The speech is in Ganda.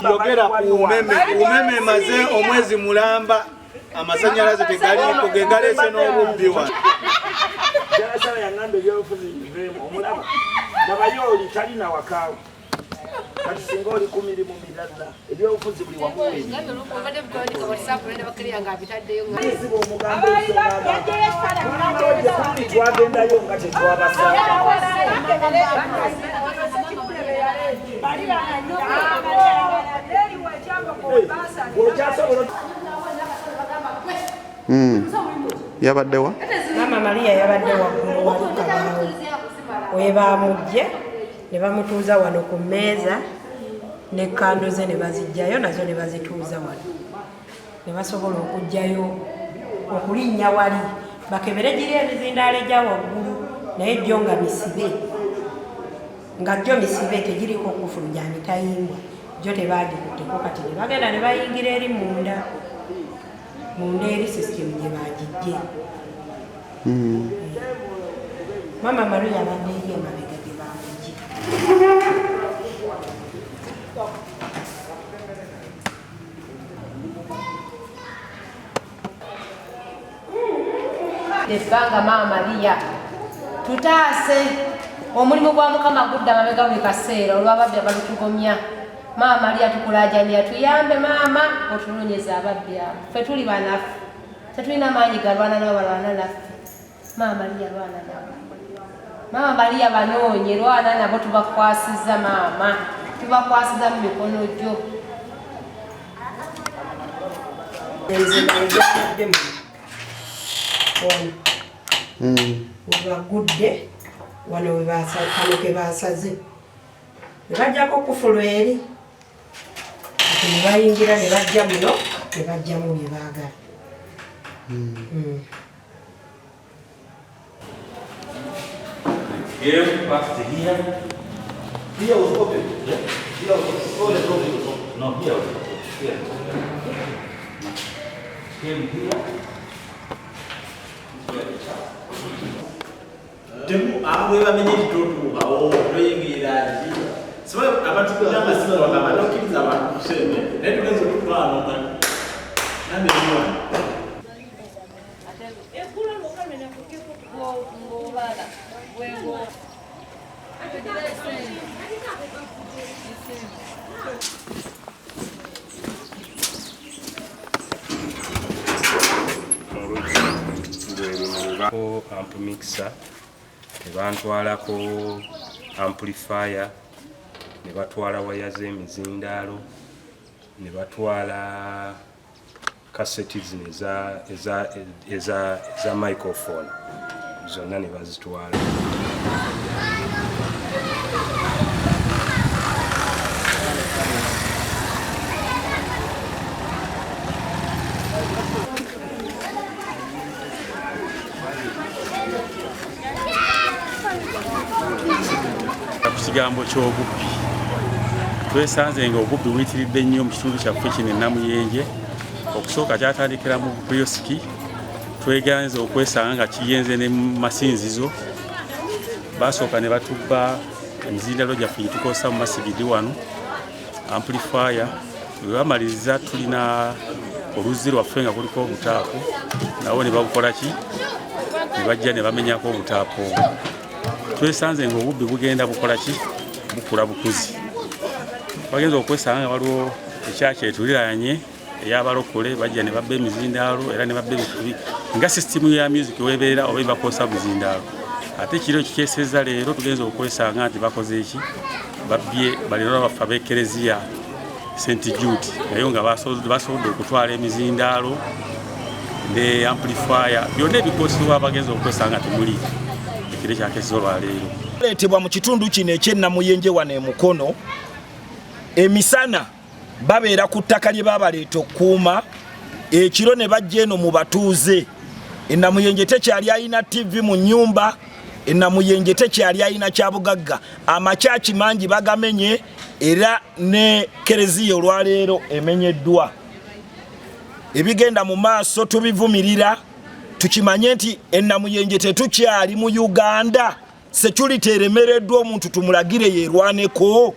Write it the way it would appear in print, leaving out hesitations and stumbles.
Yogera ku umeme. Umeme emaze omwezi mulamba, amasanyalaze tegaliiko, ge galeese n'obubbi wano. Jalasa yangamba ebyobufuzi biveemu, omulaba nabayo oli talina wakaawo. Kati singa oli ku mirimu mirala, ebyobufuzi buli wamu webizibu. Omugamba ensonga twagendayo nga tetwabasanga. Bw'okyasobola. Yabaddewa? Maama Maria yabadde waggulu wali kabaawo we bamugje ne bamutuuza wano ku mmeeza, ne kando ze ne bazijjayo nazo ne bazituuza wano, ne basobola okuggyayo okulinnya wali bakebere giri emizindaalo egya waggulu, naye gyo nga misibe, nga gyo misibe, tegiriko kufulu gya mitayimbwa, gyo tebagikutteko. Kati ne bagenda ne bayingira eri munda, munda eri system gye bagijje. Mama Maria abadde eri emabega gye bamugye. Ebbanga Maama Mariya tutaase. Omulimu gwa Mukama gudda mabega buli kaseera olw'ababbi abalutugomya. Maama Mariya, tukulaajanira, tuyambe maama, otunoonyeza ababbi abo. Ffe tuli banafu, tetulina maanyi galwana nabo, balwana naffe. Maama Mariya, lwana nabo. Maama Mariya, banoonye, lwana nabo. Tubakwasiza maama, tubakwasiza mu mikono gyo. Emizindaalo gyabadde muno wano webagudde wano, kano ke basaze ne bajjako kufulu eri. Kati ne bayingira ne bajja muno ne bajjamu bye baagala. Came past here. Here was open. Yeah. Here was open. Oh, the door was open. No, here was open. Here. No. Came here. This where the church. Temu abo bamenye nti totuukawo toyingirira ki siba abantu amasimu bagamba tokkiriza abantu kusente, naye tugenza otuuka wano nga nambe wano. Eggulo lwokka lwe nakutteko ng'obala bwego. Ko amp mixer tebantwalako, amplifier ne batwala, waya z'emizindaalo ne batwala, kaseti zino eza microphone zonna ne bazitwala. Ku kigambo ky'obubbi, twesanze nga obubbi buyitiridde nnyo mu kitundu kyaffe kino enamuyenje. Okusooka kyatandikira mu buyosiki, tweganze okwesanga nga kigenze ne mu masinzizo. Basooka ne batubba emizindalo gyaffe gyetukozesa mu masigidi wano, amplifier. Bwe bamaliriza, tulina oluzzi lwaffe nga kuliko obutaapu, nabo ne babukola ki, ne bajja ne bamenyako obutaapu obwo. Twesanze nga obubbi bugenda bukola ki, bukula bukuzi. Bagenza okwesanga nga waliwo ekyaki etuliraanye ey'abalokole, bajja ne babba emizindaalo era ne babba ebintu nga sisitimu ya music webeera oba ebakozesa buzindaalo. Ate kiro ekikeesezza leero, tugenza okwesanga nti bakoze eki, babbye balirwa baffe ab'ekereziya St Jude, naye nga basobodde okutwala emizindaalo ne amplifier, byonna ebikozesebwa. Abagenza okwesanga temuli ekiro ekyakeseza olwaleero. Leetebwa mu kitundu kino ekyennamuyenje wano emukono emisana babeera ku ttaka lye babaleeta okukuuma, ekiro ne bajja eno mu batuuze. Enamuyenje tekyali alina TV mu nnyumba, enamuyenje tekyali alina kyabugagga. Amakyaki mangi bagamenye, era ne kereziya olwaleero emenyeddwa. Ebigenda mu maaso tubivumirira. Tukimanye nti enamuyenje tetukyali mu Uganda. Security eremereddwa, omuntu tumulagire yerwaneko.